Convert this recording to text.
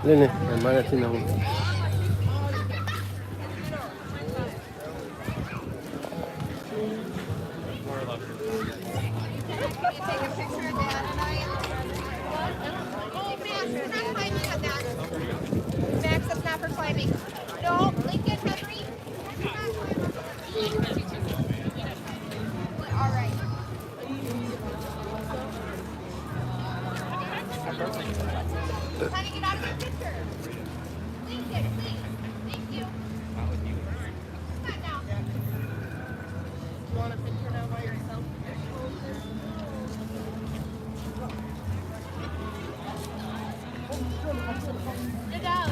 လၢန့ၣ် မၤလၢထံနီၤ Max, that's not for climbing. No, Lincoln, Henry. All right. Honey, get out of the picture. Lincoln, please. Thank you. Come on now. You want a picture now by yourself? Sit down.